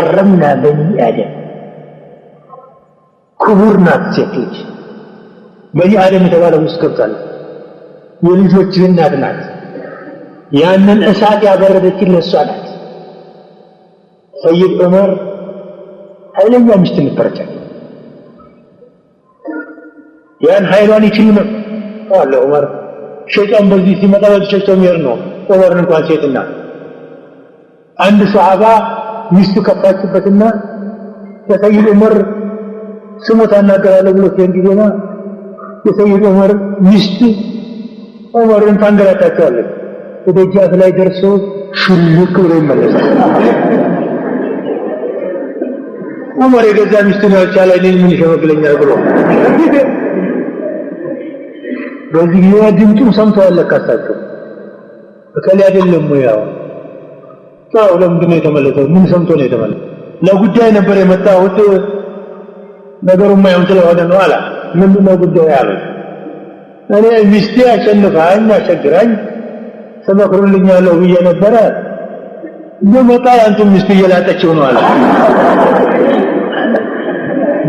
كرمنا بني آدم ክቡር ናት ሴት ልጅ። በኒ አደም የተባለ ውስጥ ገብታለች። የልጆችህ እናት ናት። ያንን እሳት ያበረደችን ለእሷ ናት። ሰይድ ዑመር ኃይለኛ ሚስት ነበረቻቸው። ያን ኃይሏን ይችሉ ነበር አለ ዑመር። ሸይጣን በዚህ ሲመጣ በዚህ ሸሽቶ የሚሄድ ነው። ዑመርን እንኳን ሴትና አንድ ሰሃባ ሚስቱ ከፋችበትና ለሰይድ ዑመር ስሞታ እናገራለሁ ብሎ ሲሄድ ጊዜና የሰይድ ዑመር ሚስት ዑመርን ታንገላታቸዋለች። ደጃፍ ላይ ደርሶ ሽልክ ብሎ ይመለሳል። ዑመር የገዛ ሚስቱን ያልቻለ እኔን ምን ይሸመግለኛል ብሎ በዚህ ጊዜ ድምፁን ሰምተዋል። ለካ እሳቸው እከሌ አይደለም ወይ? ያው ሰው ለምንድን ነው የተመለሰው? ምን ሰምቶ ነው የተመለሰው? ለጉዳይ ነበር የመጣሁት፣ ነገሩ የማይሆን ስለሆነ ነው አለ። ምንድን ነው ጉዳዩ አሉት። እኔ ሚስቴ አሸንፋኝ አሸግራኝ ትመክሩልኛለሁ ብዬ ነበረ፣ ብመጣ ያንተ ሚስት እየላጠችው ነው አለ።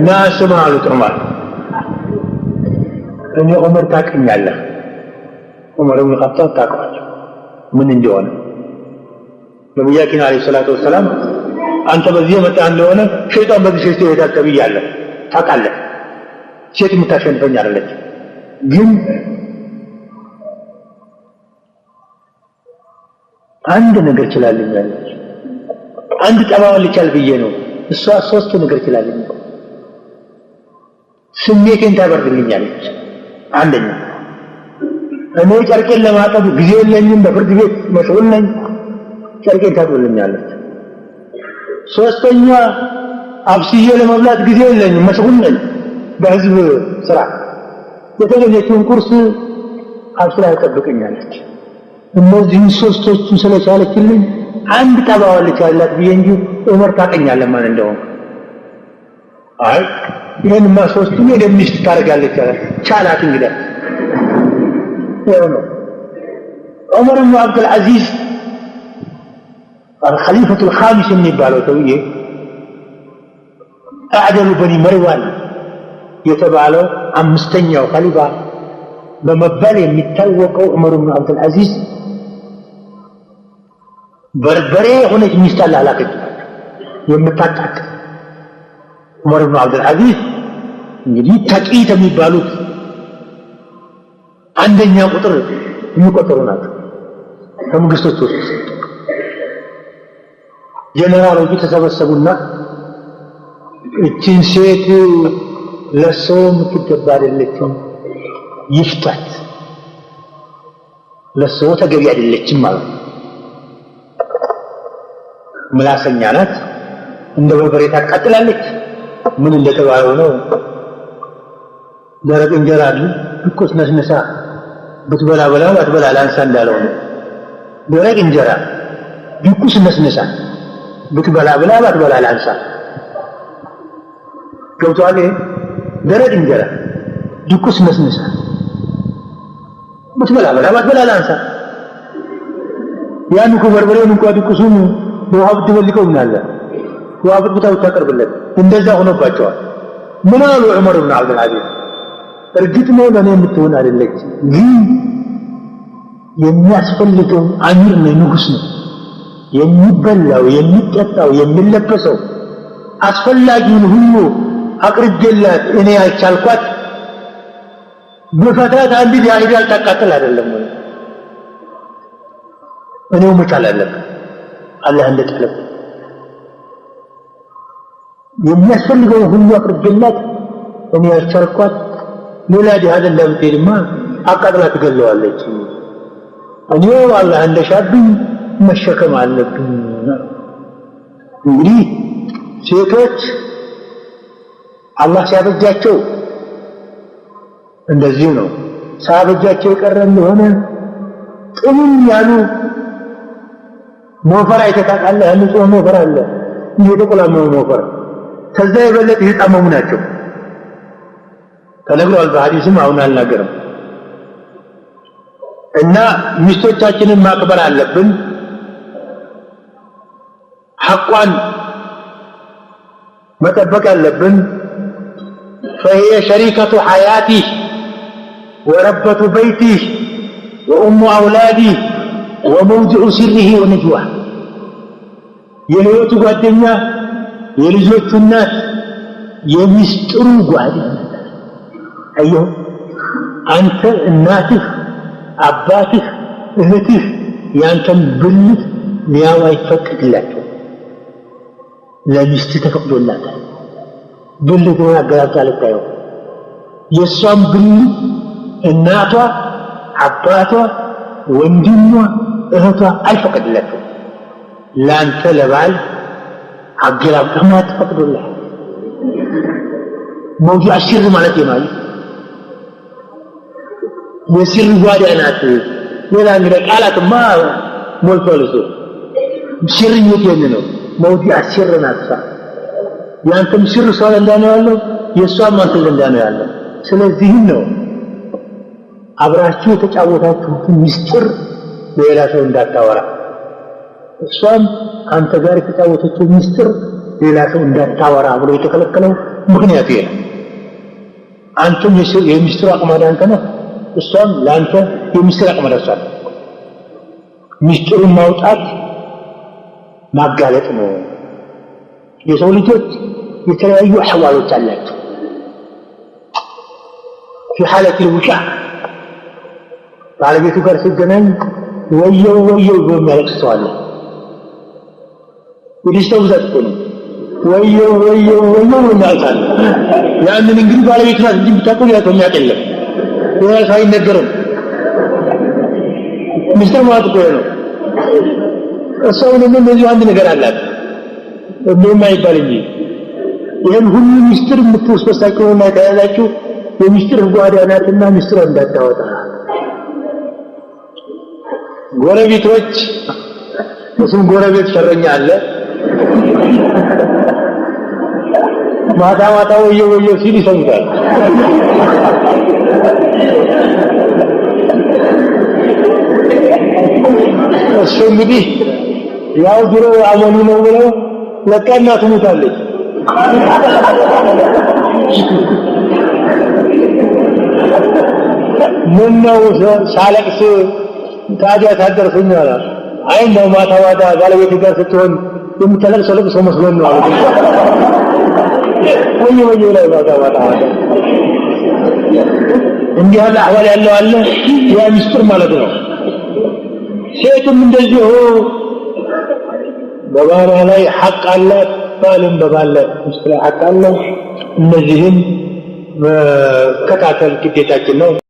ና ስማ አሉት ዑመር፣ እኔ ዑመር ታውቀኛለህ፣ ዑመር ብን ኸጣብ ታውቀዋለህ ምን እንደሆነ። ነቢያችን ዓለይሂ ሰላቱ ወሰላም አንተ በዚህ የመጣህ እንደሆነ ሸይጣን በዚህ ሸሽቶ ይሄዳል ተብያለሁ፣ ታውቃለህ። ሴት የምታሸንፈኝ አይደለች፣ ግን አንድ ነገር ችላልኛለች፣ አንድ ጠባዋን ልቻል ብዬ ነው። እሷ ሶስት ነገር ችላልኛለች። ስሜቴን ታበርድልኛለች። አንደኛ እኔ ጨርቄን ለማጠብ ጊዜ የለኝም፣ በፍርድ ቤት መሽጉል ነኝ። ጨርቄን ታጥብልኛለች። ሶስተኛ አብስዬ ለመብላት ጊዜ የለኝም፣ መሽጉል ነኝ በህዝብ ስራ። የተገኘችውን ቁርስ አብስላ ትጠብቀኛለች። እነዚህን ሶስቶቹን ስለቻለችልኝ አንድ ጠባዋን ልቻላት ብዬ እንጂ ዑመር ታውቀኛለህ ማን እንደሆነ። አይ ይህንማ ሶስቱን የኔ ሚስት ታደርጋለች አለ። ቻላት። እንግዲህ ይኸው ነው ዑመር ብኑ አብዱልዓዚዝ አልኸሊፈቱ ልኻሚስ የሚባለው ሰውዬ አዕደሉ በኒ መርዋን የተባለው አምስተኛው ኸሊፋ በመባል የሚታወቀው ዑመር ብኑ አብዱልዓዚዝ በርበሬ የሆነች ሚስት አላህ ላከችላቸው የምታቃጥል። ዑመር ብኑ አብዱልዓዚዝ እንግዲህ ተቂ የሚባሉት አንደኛ ቁጥር የሚቆጠሩ ናቸው። ከመንግስቶች ውስጥ ጀነራሎቹ ተሰበሰቡና እችን ሴት ለሰው የምትገባ አይደለችም፣ ይፍቷት፣ ለሰው ተገቢ አይደለችም ማለት ነው። ምላሰኛ ናት፣ እንደ በርበሬ ታቃጥላለች። ምን እንደተባለው ነው። ደረቅ እንጀራ ድቁስ ነስንሳ ብትበላ በላ ባትበላ ላንሳ እንዳለው ነው። ደረቅ እንጀራ ድቁስ ነስንሳ ብትበላ ብላ ባትበላ ላንሳ። ገብቶሃል? ይሄ ደረቅ እንጀራ ድቁስ ነስንሳ ብትበላ ብላ ባትበላ ላንሳ። ያን እኮ በርበሬውን እንኳ ድቁሱን በውሃ ብትበልቀው ምን አለ? ውሃ ብትብታ ብታቀርብለት እንደዛ ሆኖባቸዋል። ምን አሉ ዑመር ብን አብዱልዓዚዝ? እርግጥ ነው ለእኔ የምትሆን አይደለች፣ ግን የሚያስፈልገው አሚር ነው፣ ንጉስ ነው። የሚበላው የሚጠጣው የሚለበሰው አስፈላጊውን ሁሉ አቅርቤላት እኔ ያልቻልኳት ብፈታት አንዲት ያህል ታቃጥል አይደለም ወይ? እኔው መቻል አለብን። አላህ እንደጣለብን የሚያስፈልገውን ሁሉ አቅርቤላት እኔ ያልቻልኳት ሌላ ድሃ ዘንዳ ብትሄድማ አቃጥላ ትገለዋለች። እኔው አላህ እንደሻብኝ መሸከም አለብኝ። እንግዲህ ሴቶች አላህ ሲያበጃቸው እንደዚሁ ነው። ሳያበጃቸው የቀረ እንደሆነ ጥምም ያሉ ሞፈር አይተህ ታውቃለህ? ንጹህ ሞፈር አለ፣ እንዲህ የተቆላመመ ሞፈር፣ ከዛ የበለጠ የጣመሙ ናቸው ተነግሯል በሐዲስም፣ አሁን አልናገርም። እና ሚስቶቻችንን ማክበር አለብን። ሐቋን መጠበቅ አለብን። فهي شريكة حياته وربة بيته وأم أولاده وموضع سره ونجواه። የህይወቱ ጓደኛ፣ የልጆቹ እናት፣ የሚስጥሩ ጓደኛ። አየሁ፣ አንተ እናትህ፣ አባትህ፣ እህትህ ያንተን ብልት ሊያዩ አይፈቀድላቸው። ለሚስት ተፈቅዶላታል። ብልት አገላብጣ ልታየው። የእሷም ብልት እናቷ፣ አባቷ፣ ወንድሟ፣ እህቷ አይፈቀድላቸው። ለአንተ ለባል አገላብጣ ማየት ተፈቅዶልሃል። موضع سر ማለት ነው። የ سر ጓዳ ናት። ሌላ እንግዲህ ቃላትማ ሞልቷል። እሱ سر ይሄን ነው። موضع سر ናት እሷ። ያንተም سر እሷ ዘንዳ ነው ያለው፣ የእሷም አንተ ዘንዳ ነው ያለው። ስለዚህም ነው አብራችሁ የተጫወታችሁትን ምስጢር ለሌላ ሰው እንዳታወራ፣ እሷም አንተ ጋር የተጫወተችው ምስጢር ሌላ ሰው እንዳታወራ ብሎ የተከለከለው ምክንያቱ ይሄ ነው። አንተም የሚስጥሩ አቅማዳ አንተ ነህ፣ እሷም ለአንተ የሚስጥር አቅማዳ እሷ ናት። ምስጢሩን ማውጣት ማጋለጥ ነው። የሰው ልጆች የተለያዩ አሕዋሎች አላቸው። في حالة الوشاع ባለቤቱ ጋር ሲገናኝ ወየው ወየው ብሎ የሚያለቅስ ሰው አለ። የደስታው ብዛት እኮ ነው። ወየው ወየው ወየው ብሎ የሚያለቅስ አለ። ያንን እንግዲህ ባለቤቱ ናት እንጂ የምታውቀው ሌላ ሰው የሚያውቅ የለም። ሌላ ሰው አይነገርም። ሚስጥር ማለት እኮ ነው። እሷም ደግሞ እንደዚሁ አንድ ነገር አላት እንደማይባል እንጂ ይህን ሁሉ ሚስጥር የምትወስበሳቸውና የተያዛችሁ የሚስጥር ጓዳ ናትና ሚስጥር እንዳታወጣ። ጎረቤቶች፣ እሱም ጎረቤት ሸረኛ አለ። ማታ ማታ ወየው ወየው ሲል ይሰሙታል። እሱ እንግዲህ ያው ድሮ አመሉ ነው ብለው ለካ እናቱ ሞታለች። ምነው ሳለቅስ ታዲያ ታደርሱኝ አለ። አይ እንደው ማታ ማታ ባለቤት ጋር ስትሆን የምታለቅሰው ለቅሶ መስሎን ነው አሉ። ወየ ወየ ላይ ማታ ማታ ማታ እንዲህ ያለ አህዋል ያለው አለ። ያ ሚስጥር ማለት ነው። ሴትም እንደዚሁ በባሏ ላይ ሐቅ አላት፣ ባልም በባል ላይ ሚስት ላይ ሐቅ አለው። እነዚህም መከታተል ግዴታችን ነው።